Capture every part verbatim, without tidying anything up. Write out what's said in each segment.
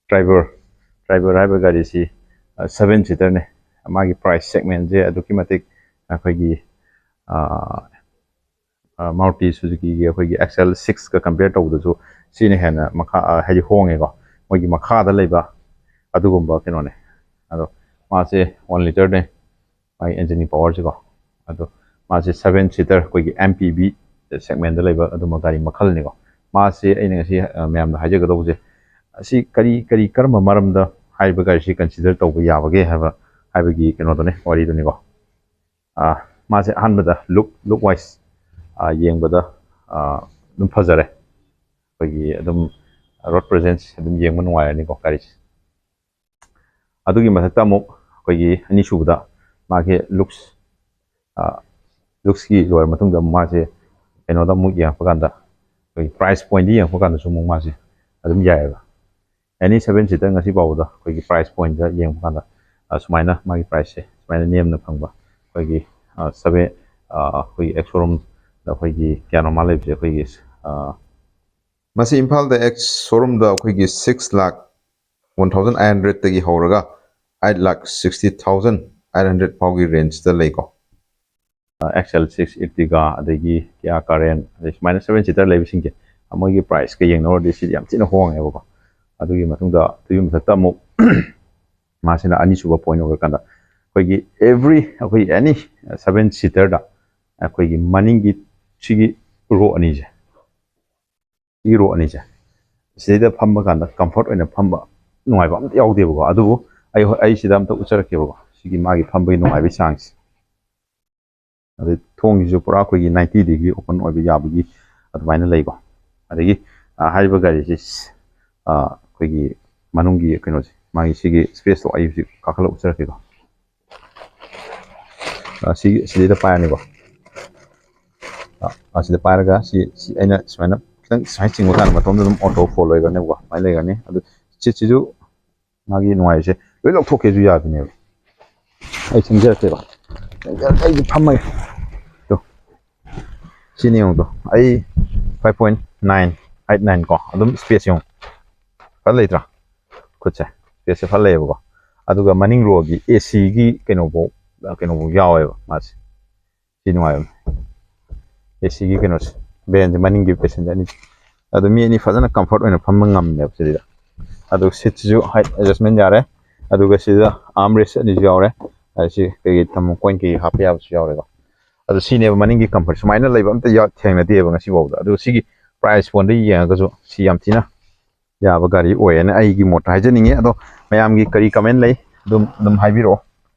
ꯇ꯭ꯔꯥꯏꯕꯔ ꯇ꯭ꯔꯥꯏꯕꯔ ꯍꯥꯏꯕ ꯒꯥꯔꯤꯁꯤ ꯁꯚꯦꯟ ꯁꯤꯇꯔꯅꯦ꯫ ꯃꯥꯒꯤ ꯄ꯭ꯔꯥꯏꯁ ꯁꯦꯒꯃꯦꯟꯁꯦ ꯑꯗꯨꯛꯀꯤ ꯃꯇꯤꯛ ꯑꯩꯈꯣꯏꯒꯤ ꯃꯥꯔꯨꯇꯤ ꯁꯨꯖꯨꯀꯤꯒꯤ ꯑꯩꯈꯣꯏꯒꯤ ꯑꯦꯛꯁ ꯑꯦꯜ ꯁꯤꯛꯁꯀ ꯀꯝꯄꯤꯌꯔ ꯇꯧꯕꯗꯁꯨ ꯁꯤꯅ ꯍꯦꯟꯅ ꯃꯈꯥ ꯍꯥꯏꯗꯤ ꯍꯣꯡꯉꯦꯀꯣ꯫ ꯃꯣꯏꯒꯤ ꯃꯈꯥꯗ ꯂꯩꯕ ꯑꯗꯨꯒꯨꯝꯕ ꯀꯩꯅꯣꯅꯦ꯫ ꯑꯗꯣ ꯃꯥꯁꯦ ꯋꯥꯟ ꯂꯤꯇꯔꯅꯦ꯫ ꯃꯥꯒꯤ ꯏꯟꯖꯤꯟꯒꯤ ꯄꯋꯥꯔꯁꯤꯀꯣ꯫ ꯑꯗꯣ ꯃꯥꯁꯦ ꯁꯚꯦꯟ ꯁꯤꯇꯔ ꯑꯩꯈꯣꯏꯒꯤ ꯑꯦꯝ ꯄꯤ ꯚꯤ ꯁꯦꯒꯃꯦꯟꯗ ꯂꯩꯕ ꯑꯗꯨꯝꯕ ꯒꯥꯔꯤ ꯃꯈꯜꯅꯤꯀꯣ꯫ ꯃꯥꯁꯦ ꯑꯩꯅ ꯉꯁꯤ ꯃꯌꯥꯝꯗ ꯍꯥꯏꯖꯒꯗꯧꯕꯁꯦ ꯑꯁꯤ ꯀꯔꯤ ꯀꯔꯤ ꯀꯔꯝꯕ ꯃꯔꯝꯗ ꯍꯥꯏꯔꯤꯕ ꯒꯥꯔꯤꯁꯤ ꯀꯟꯁꯤꯗꯔ ꯇꯧꯕ ꯌꯥꯕꯒꯦ ꯍꯥꯏꯕ ꯍꯥꯏꯕꯒꯤ ꯀꯩꯅꯣꯗꯨꯅꯦ, ꯋꯥꯔꯤꯗꯨꯅꯤꯀꯣ꯫ ꯃꯥꯁꯦ ꯑꯍꯥꯟꯕꯗ ꯂꯨꯛ ꯂꯨꯛ ꯋꯥꯏꯁ ꯌꯦꯡꯕꯗ ꯑꯗꯨꯝ ꯐꯖꯔꯦ꯫ ꯑꯩꯈꯣꯏꯒꯤ ꯑꯗꯨꯝ ꯔꯣꯗ ꯄ꯭ꯔꯦꯖꯦꯟꯁ ꯑꯗꯨꯝ ꯌꯦꯡꯕ ꯅꯨꯡꯉꯥꯏꯔꯅꯤꯀꯣ ꯒꯥꯔꯤꯁꯦ꯫ ꯑꯗꯨꯒꯤ ꯃꯊꯛꯇ ꯑꯃꯨꯛ ꯑꯩꯈꯣꯏꯒꯤ ꯑꯅꯤꯁꯨꯕꯗ ꯃꯥꯒꯤ ꯂꯨꯛꯁ ꯂꯨꯛꯁꯀꯤ ꯂꯣꯏꯔ ꯃꯇꯨꯡꯗ ꯑꯃꯨꯛ ꯃꯥꯁꯦ ꯀꯩꯅꯣꯗ ꯑꯃꯨꯛ ꯌꯦꯡꯉꯛꯄ ꯀꯥꯟꯗ ꯑꯩꯈꯣꯏꯒꯤ ꯄ꯭ꯔꯥꯏꯁ ꯄꯣꯏꯟꯗ ꯌꯦꯡꯉꯛꯄ ꯀꯥꯟꯗꯁꯨ ꯑꯃꯨꯛ ꯃꯥꯁꯦ ꯑꯗꯨꯝ ꯌꯥꯏꯑꯕ꯫ ꯑꯦꯅꯤ ꯁꯚꯦꯟ ꯁꯤꯇꯔ ꯉꯁꯤ ꯐꯥꯎꯕꯗ ꯑꯩꯈꯣꯏꯒꯤ ꯄ꯭ꯔꯥꯏꯁ ꯄꯣꯏꯟꯗ ꯌꯦꯡꯕ ꯀꯥꯟꯗ ꯁꯨꯃꯥꯏꯅ ꯃꯥꯒꯤ ꯄ꯭ꯔꯥꯏꯁꯁꯦ ꯁꯨꯃꯥꯏꯅ ꯅꯦꯝꯅ ꯐꯪꯕ ꯑꯩꯈꯣꯏꯒꯤ ꯁꯚꯦꯟ ꯑꯩꯈꯣꯏꯒꯤ ꯑꯦꯛꯁ ꯁꯣꯔꯨꯝꯗ ꯑꯩꯈꯣꯏꯒꯤ ꯀꯌꯥꯅꯣ ꯃꯥ ꯂꯩꯕꯁꯦ ꯑꯩꯈꯣꯏꯒꯤ ꯃꯁꯤ ꯏꯝꯐꯥꯜꯗ ꯑꯦꯛꯁ ꯁꯣꯔꯨꯝꯗ ꯑꯩꯈꯣꯏꯒꯤ ꯁꯤꯛꯁ ꯂꯥꯛ ꯋꯥꯟ ꯊꯥꯎꯖꯟ ꯑꯩꯠ ꯍꯟꯗ꯭ꯔꯦꯗꯇꯒꯤ ꯍꯧꯔꯒ ꯑꯩꯠ ꯂꯥꯛ ꯁꯤꯛꯁꯇꯤ ꯊꯥꯎꯖꯟ ꯑꯩꯠ ꯍꯟꯗ꯭ꯔꯦꯗ ꯐꯥꯎꯒꯤ ꯔꯦꯟꯖꯇ ꯂꯩꯀꯣ꯫ ꯑꯦꯛꯁ ꯑꯦꯜ ꯁꯤꯛꯁ ꯏꯔꯇꯤꯒꯥ, ꯑꯗꯒꯤ ꯀꯤꯌꯥ ꯀꯥꯔꯦꯟ, ꯑꯗꯩ ꯁꯨꯃꯥꯏꯅ ꯁꯚꯦꯟ ꯁꯤꯇꯔ ꯂꯩꯕꯁꯤꯡꯁꯦ ꯃꯣꯏꯒꯤ ꯄ꯭ꯔꯥꯏꯁꯀ ꯌꯦꯡꯅꯔꯨꯔꯗꯤ ꯁꯤꯗꯤ ꯌꯥꯝ ꯊꯤꯅ ꯍꯣꯡꯉꯦꯕꯀꯣ꯫ ꯑꯗꯨꯒꯤ ꯃꯇꯨꯡꯗ ꯑꯗꯨꯒꯤ ꯃꯊꯛꯇ ꯑꯃꯨꯛ ꯃꯥꯁꯤꯅ ꯑꯅꯤꯁꯨꯕ ꯄꯣꯏꯟ ꯑꯣꯏꯔꯀꯥꯟꯗ ꯑꯩꯈꯣꯏꯒꯤ ꯑꯦꯚ꯭ꯔꯤ ꯑꯩꯈꯣꯏ ꯑꯦꯅꯤ ꯁꯚꯦꯟ ꯁꯤꯇꯔꯗ ꯑꯩꯈꯣꯏꯒꯤ ꯃꯅꯤꯡꯒꯤ ꯁꯤꯒꯤ ꯔꯣ ꯑꯅꯤꯁꯦ ꯁꯤꯒꯤ ꯔꯣ ꯑꯅꯤꯁꯦ ꯁꯤꯗꯩꯗ ꯐꯝꯕ ꯀꯥꯟꯗ ꯀꯝꯐꯣꯔꯠ ꯑꯣꯏꯅ ꯐꯝꯕ ꯅꯨꯡꯉꯥꯏꯕ ꯑꯝꯇ ꯌꯥꯎꯗꯦꯕꯀꯣ꯫ ꯑꯗꯨꯕꯨ ꯑꯩ ꯑꯩ ꯁꯤꯗ ꯑꯝꯇ ꯎꯠꯆꯔꯛꯀꯦꯕꯀꯣ꯫ ꯁꯤꯒꯤ ꯃꯥꯒꯤ ꯐꯝꯕꯒꯤ ꯅꯨꯡꯉꯥꯏꯕꯒꯤ ꯆꯥꯡꯁꯦ꯫ ꯑꯗꯩ ꯊꯣꯡꯁꯤꯁꯨ ꯄꯨꯔꯥ ꯑꯩꯈꯣꯏꯒꯤ ꯅꯥꯏꯟꯇꯤ ꯗꯤꯒ꯭ꯔꯤ ꯑꯣꯄꯟ ꯑꯣꯏꯕ ꯌꯥꯕꯒꯤ ꯑꯗꯨꯃꯥꯏꯅ ꯂꯩꯀꯣ꯫ ꯑꯗꯒꯤ ꯍꯥꯏꯔꯤꯕ ꯒꯥꯔꯤꯁꯤ ꯑꯩꯈꯣꯏꯒꯤ ꯃꯅꯨꯡꯒꯤ ꯀꯩꯅꯣꯁꯦ ꯃꯥꯒꯤ ꯁꯤꯒꯤ space ꯇꯣ ꯑꯩ ꯍꯧꯖꯤꯛ ꯀꯥꯈꯠꯂ ꯎꯠꯆꯔꯛꯀꯦꯀꯣ꯫ ꯑ, ꯁꯤ, ꯁꯤꯗꯩꯗ ꯄꯥꯏꯔꯅꯤꯀꯣ꯫ ꯑ, ꯑꯁꯤꯗ ꯄꯥꯏꯔꯒ ꯁꯤ, ꯁꯤ ꯑꯩꯅ ꯁꯨꯃꯥꯏꯅ ꯈꯤꯇꯪ ꯁꯨꯃꯥꯏꯅ ꯆꯤꯡꯕ ꯀꯥꯟꯗ ꯃꯇꯣꯝꯗ ꯑꯗꯨꯝ auto fold ꯑꯣꯏꯒꯅꯦꯕꯀꯣ꯫ ꯁꯨꯃꯥꯏꯅ ꯂꯩꯒꯅꯤ꯫ ꯑꯗꯨ seat ꯁꯤꯁꯨ ꯃꯥꯒꯤ ꯅꯨꯡꯉꯥꯏꯔꯤꯁꯦ ꯂꯣꯏ ꯂꯧꯊꯣꯛꯀꯦꯁꯨ ꯌꯥꯗꯣꯏꯅꯦꯕ꯫ ꯑꯩ ꯁꯦꯝꯖꯔꯛꯀꯦꯕ꯫ ꯑꯩꯁꯦ ꯐꯝꯃꯒꯦ꯫ ꯇꯨ꯫ ꯁꯤꯅꯤ ꯌꯦꯡꯉꯨꯗꯣ꯫ ꯑꯩ five point nine, height nine ꯀꯣ꯫ ꯑꯗꯨꯝ space ꯌꯦꯡꯉꯨ꯫ ꯐꯖ ꯂꯩꯇ꯭ꯔꯥ? ꯈꯨꯠꯁꯦ꯫ Space ꯁꯦ ꯐꯖ ꯂꯩꯌꯦꯕꯀꯣ꯫ ꯑꯗꯨꯒ ꯃꯅꯤꯡ row ꯒꯤ AC ꯒꯤ ꯀꯩꯅꯣꯐꯧ, ꯀꯩꯅꯣꯐꯧ ꯌꯥꯎꯋꯦꯕ ꯃꯥꯁꯦ꯫ ꯁꯤ ꯅꯨꯡꯉꯥꯏꯕꯅꯦ꯫ AC ꯒꯤ ꯀꯩꯅꯣꯁꯦ꯫ Van ꯁꯦ ꯃꯅꯤꯡꯒꯤ passenger ꯑꯅꯤꯁꯦ꯫ ꯑꯗꯨ ꯃꯤ ꯑꯅꯤ ꯐꯖꯅ comfort ꯑꯣꯏꯅ ꯐꯝꯕ ꯉꯝꯃꯦꯕ ꯁꯤꯗ꯫ ꯑꯗꯨ seat ꯁꯤꯁꯨ height adjustment ꯌꯥꯔꯦ꯫ ꯑꯗꯨꯒ ꯁꯤꯗ arm rest ꯑꯅꯤꯁꯨ ꯌꯥꯎꯔꯦ꯫ ꯑꯗ ꯁꯤ ꯀꯩꯀꯩ ꯊꯝꯃ, coin ꯀꯩꯀꯩ ꯍꯥꯞꯄ ꯌꯥꯕꯁꯨ ꯌꯥꯎꯔꯦꯀꯣ꯫ ꯑꯗꯨ ꯁꯤꯅꯦꯕ ꯃꯅꯤꯡꯒꯤ comfort꯫ ꯁꯨꯃꯥꯏꯅ ꯂꯩꯕ ꯑꯝꯇ ꯌꯥꯎ-, ꯊꯦꯡꯅꯗꯦꯕ ꯉꯁꯤꯐꯥꯎꯗ꯫ ꯑꯗꯨ ꯁꯤꯒꯤ price point ꯗ ꯌꯦꯡꯉꯒꯁꯨ ꯁꯤ ꯌꯥꯝ ꯊꯤꯅ ꯌꯥꯕ ꯒꯥꯔꯤ ꯑꯣꯏꯌꯦꯅ ꯑꯩꯒꯤ ꯃꯣꯠꯇ ꯍꯥꯏꯖꯅꯤꯡꯉꯤ꯫ ꯑꯗꯣ ꯃꯌꯥꯝꯒꯤ ꯀꯔꯤ comment ꯂꯩ ꯑꯗꯨꯝ, ꯑꯗꯨꯝ ꯍꯥꯏꯕꯤꯔꯛꯑꯣ꯫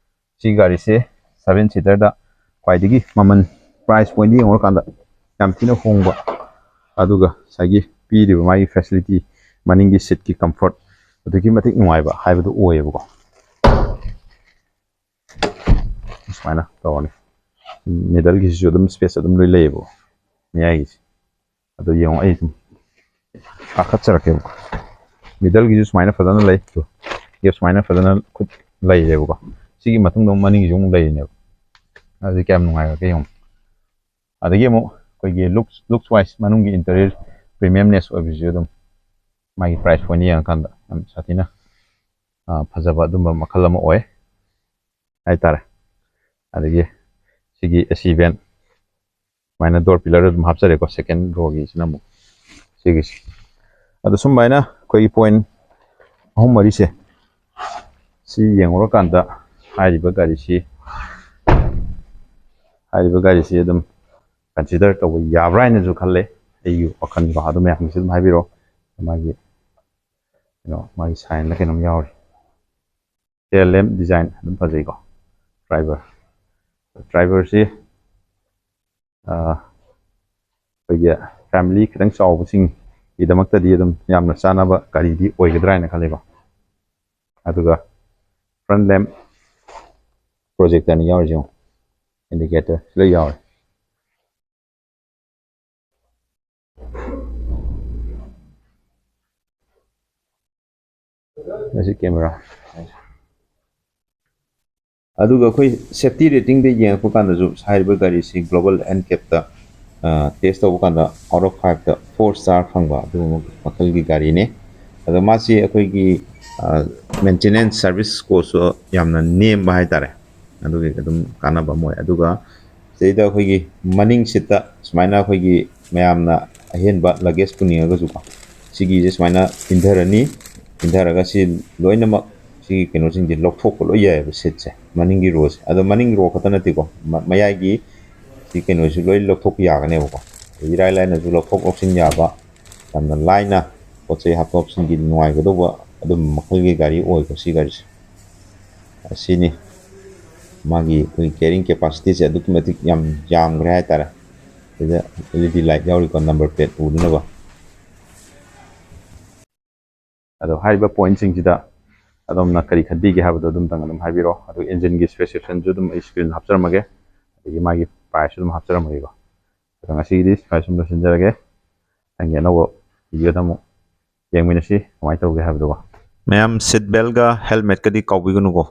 ꯁꯤ ꯒꯥꯔꯤꯁꯦ seven seater ꯗ ꯈ꯭ꯋꯥꯏꯗꯒꯤ ꯃꯃꯜ, price point ꯗ ꯌꯦꯡꯉꯨꯔꯀꯥꯟꯗ ꯌꯥꯝ ꯊꯤꯅ ꯍꯣꯡꯕ, ꯑꯗꯨꯒ ꯉꯁꯥꯏꯒꯤ ꯄꯤꯔꯤꯕ ꯃꯥꯒꯤ facility, ꯃꯅꯤꯡꯒꯤ seat ꯀꯤ comfort ꯑꯗꯨꯛꯀꯤ ꯃꯇꯤꯛ ꯅꯨꯡꯉꯥꯏꯕ ꯍꯥꯏꯕꯗꯨ ꯑꯣꯏꯌꯦꯕꯀꯣ꯫ ꯁꯨꯃꯥꯏꯅ ꯇꯧꯔꯅꯤ꯫ Middle ꯒꯤꯁꯤꯁꯨ ꯑꯗꯨꯝ space ꯑꯗꯨꯝ ꯂꯣꯏ ꯂꯩꯌꯦꯕꯀꯣ, ꯃꯌꯥꯏꯒꯤꯁꯦ꯫ ꯑꯗꯨ ꯌꯦꯡꯉꯣ, ꯑꯩ ꯑꯗꯨꯝ ꯀꯥꯈꯠꯆꯔꯛꯀꯦꯕꯀꯣ꯫ Middle ꯒꯤꯁꯨ ꯁꯨꯃꯥꯏꯅ ꯐꯖꯅ ꯂꯩ꯫ Gap ꯁꯨꯃꯥꯏꯅ ꯐꯖꯅ ꯈꯨꯠ ꯂꯩꯔꯦꯕꯀꯣ꯫ ꯁꯤꯒꯤ ꯃꯇꯨꯡꯗ ꯑꯃꯨꯛ ꯃꯅꯤꯡꯒꯤꯁꯨ ꯑꯃꯨꯛ ꯂꯩꯔꯤꯅꯦꯕ꯫ ꯑꯗꯨꯗꯤ ꯀꯌꯥꯝ ꯅꯨꯡꯉꯥꯏꯔꯒꯦ ꯌꯦꯡꯉꯣ꯫ ꯑꯗꯒꯤ ꯑꯃꯨꯛ ꯑꯩꯈꯣꯏꯒꯤ looks, looks wise ꯃꯅꯨꯡꯒꯤ interior premiumness ꯑꯣꯏꯕꯁꯤꯁꯨ ꯑꯗꯨꯝ ꯃꯥꯒꯤ price point ꯌꯦꯡꯉꯀꯥꯟꯗ ꯌꯥꯝ ꯁꯥꯊꯤꯅ, ꯑ, ꯐꯖꯕ ꯑꯗꯨꯝꯕ ꯃꯈꯜ ꯑꯃ ꯑꯣꯏ ꯍꯥꯏꯇꯥꯔꯦ꯫ ꯑꯗꯒꯤ ꯁꯤꯒꯤ AC van ꯁꯨꯃꯥꯏꯅ door pillar ꯑꯗꯨꯝ ꯍꯥꯞꯆꯔꯦꯀꯣ, second row ꯒꯤꯁꯤꯅ ꯑꯃꯨꯛ ꯁꯤꯒꯤꯁꯦ꯫ ꯑꯗꯣ ꯁꯨꯃꯥꯏꯅ ꯑꯩꯈꯣꯏꯒꯤ point ꯑꯍꯨꯝ ꯃꯔꯤꯁꯦ ꯁꯤ ꯌꯦꯡꯉꯨꯔꯀꯥꯟꯗ ꯍꯥꯏꯔꯤꯕ ꯒꯥꯔꯤꯁꯤ, ꯍꯥꯏꯔꯤꯕ ꯒꯥꯔꯤꯁꯤ ꯑꯗꯨꯝ consider ꯇꯧꯕ ꯌꯥꯕ꯭ꯔꯥ ꯍꯥꯏꯅꯁꯨ ꯈꯜꯂꯦ꯫ ꯑꯩꯒꯤ ꯋꯥꯈꯜꯅꯤꯀꯣ꯫ ꯑꯗꯨ ꯃꯌꯥꯝꯒꯤꯁꯨ ꯑꯗꯨꯝ ꯍꯥꯏꯕꯤꯔꯛꯑꯣ꯫ ꯃꯥꯒꯤ ꯀꯩꯅꯣ, ꯃꯥꯒꯤ sign ꯂ ꯀꯩꯅꯣꯝ ꯌꯥꯎꯔꯤ꯫ Tail lamp design ꯑꯗꯨꯝ ꯐꯖꯩꯀꯣ꯫ Driver, driver ꯁꯤ, ꯑ, ꯑꯩꯈꯣꯏꯒꯤ family ꯈꯤꯇꯪ ꯆꯥꯎꯕꯁꯤꯡꯒꯤꯗꯃꯛꯇꯗꯤ ꯑꯗꯨꯝ ꯌꯥꯝꯅ ꯆꯥꯅꯕ ꯒꯥꯔꯤꯗꯤ ꯑꯣꯏꯒꯗ꯭ꯔꯥ ꯍꯥꯏꯅ ꯈꯜꯂꯤꯀꯣ꯫ ꯑꯗꯨꯒ front lamp projectorꯅꯤ ꯌꯥꯎꯔꯤꯁꯦ ꯌꯦꯡꯉꯣ꯫ Indicator ꯂꯣꯏ ꯌꯥꯎꯔꯦ꯫ ꯑꯁꯤ camera꯫ ꯑꯗꯨꯒ ꯑꯩꯈꯣꯏ safety ratingꯗ ꯌꯦꯡꯉꯛꯄ ꯀꯥꯟꯗꯁꯨ ꯍꯥꯏꯔꯤꯕ ꯒꯥꯔꯤꯁꯤ global NCAPꯇ test ꯇꯧꯕ ꯀꯥꯟꯗ out of fiveꯇ four star ꯐꯪꯕ ꯑꯗꯨꯒꯨꯝꯕ ꯃꯈꯜꯒꯤ ꯒꯥꯔꯤꯅꯤ꯫ ꯑꯗꯣ ꯃꯥꯁꯤ ꯑꯩꯈꯣꯏꯒꯤ maintenance service cost ꯁꯨ ꯌꯥꯝꯅ ꯅꯦꯝꯕ ꯍꯥꯏꯇꯥꯔꯦ꯫ ꯑꯗꯨꯒꯤ ꯑꯗꯨꯝ ꯀꯥꯟꯅꯕ ꯑꯃ ꯑꯣꯏ꯫ ꯑꯗꯨꯒ ꯁꯤꯗꯩꯗ ꯑꯩꯈꯣꯏꯒꯤ ꯃꯅꯤꯡ seatꯇ ꯁꯨꯃꯥꯏꯅ ꯑꯩꯈꯣꯏꯒꯤ ꯃꯌꯥꯝꯅ ꯑꯍꯦꯟꯕ luggage ꯄꯨꯅꯤꯡꯉꯒꯁꯨꯀꯣ, ꯁꯤꯒꯤꯁꯦ ꯁꯨꯃꯥꯏꯅ ꯏꯟꯊꯔꯅꯤ꯫ ꯏꯟꯊꯔꯒ ꯁꯤ ꯂꯣꯏꯅꯃꯛ ꯁꯤꯒꯤ ꯀꯩꯅꯣꯁꯤꯡꯁꯦ ꯂꯧꯊꯣꯛꯄ ꯂꯣꯏ ꯌꯥꯏꯑꯕ seatꯁꯦ, ꯃꯅꯤꯡꯒꯤ rowꯁꯦ꯫ ꯑꯗꯣ ꯃꯅꯤꯡ row ꯈꯛꯇ ꯅꯠꯇꯦꯀꯣ, ꯃ-, ꯃꯌꯥꯏꯒꯤ ꯁꯤ ꯀꯩꯅꯣꯁꯨ ꯂꯣꯏ ꯂꯧꯊꯣꯛꯄ ꯌꯥꯒꯅꯦꯕꯀꯣ꯫ ꯏꯔꯥꯏ ꯂꯥꯏꯅꯁꯨ ꯂꯧꯊꯣꯛ ꯂꯧꯁꯤꯟ ꯌꯥꯕ, ꯌꯥꯝꯅ ꯂꯥꯏꯅ ꯄꯣꯠ ꯆꯩ ꯍꯥꯞꯊꯣꯛ ꯍꯥꯞꯆꯤꯟꯒꯤ ꯅꯨꯡꯉꯥꯏꯒꯗꯧꯕ ꯑꯗꯨꯝꯕ ꯃꯈꯜꯒꯤ ꯒꯥꯔꯤ ꯑꯣꯏꯀꯣ ꯁꯤ ꯒꯥꯔꯤꯁꯦ꯫ ꯑꯁꯤꯅꯤ ꯃꯥꯒꯤ ꯑꯩꯈꯣꯏꯒꯤ carrying capacityꯁꯦ ꯑꯗꯨꯛꯀꯤ ꯃꯇꯤꯛ ꯌꯥꯝ ꯌꯥꯝꯈ꯭ꯔꯦ ꯍꯥꯏꯇꯥꯔꯦ꯫ ꯁꯤꯗ LED light ꯌꯥꯎꯔꯤꯀꯣ, number plate ꯎꯅꯅꯕ꯫ ꯑꯗꯣ ꯍꯥꯏꯔꯤꯕ pointꯁꯤꯡꯁꯤꯗ ꯑꯗꯣꯝꯅ ꯀꯔꯤ ꯈꯟꯕꯤꯒꯦ ꯍꯥꯏꯕꯗꯣ ꯑꯗꯨꯝꯇꯪ ꯑꯗꯨꯝ ꯍꯥꯏꯕꯤꯔꯣ꯫ ꯑꯗꯨꯒ engineꯒꯤ specificationꯁꯨ ꯑꯗꯨꯝ ꯑꯩ screen ꯍꯥꯞꯆꯔꯝꯃꯒꯦ, ꯑꯗꯒꯤ ꯃꯥꯒꯤ priceꯁꯨ ꯑꯗꯨꯝ ꯍꯥꯞꯆꯔꯝꯃꯒꯦꯀꯣ꯫ ꯑꯗꯣ ꯉꯁꯤꯒꯤꯗꯤ ꯁ꯭ꯋꯥꯏ ꯁꯨꯝ ꯂꯣꯏꯁꯤꯟꯖꯔꯒꯦ꯫ ꯃꯊꯪꯒꯤ ꯑꯅꯧꯕ videoꯗ ꯑꯃꯨꯛ ꯌꯦꯡꯃꯤꯟꯅꯁꯤ ꯀꯃꯥꯏꯅ ꯇꯧꯒꯦ ꯍꯥꯏꯕꯗꯨꯀꯣ꯫ ꯃꯌꯥꯝ seat beltꯒ helmetꯀꯗꯤ ꯀꯥꯎꯕꯤꯒꯅꯨꯀꯣ꯫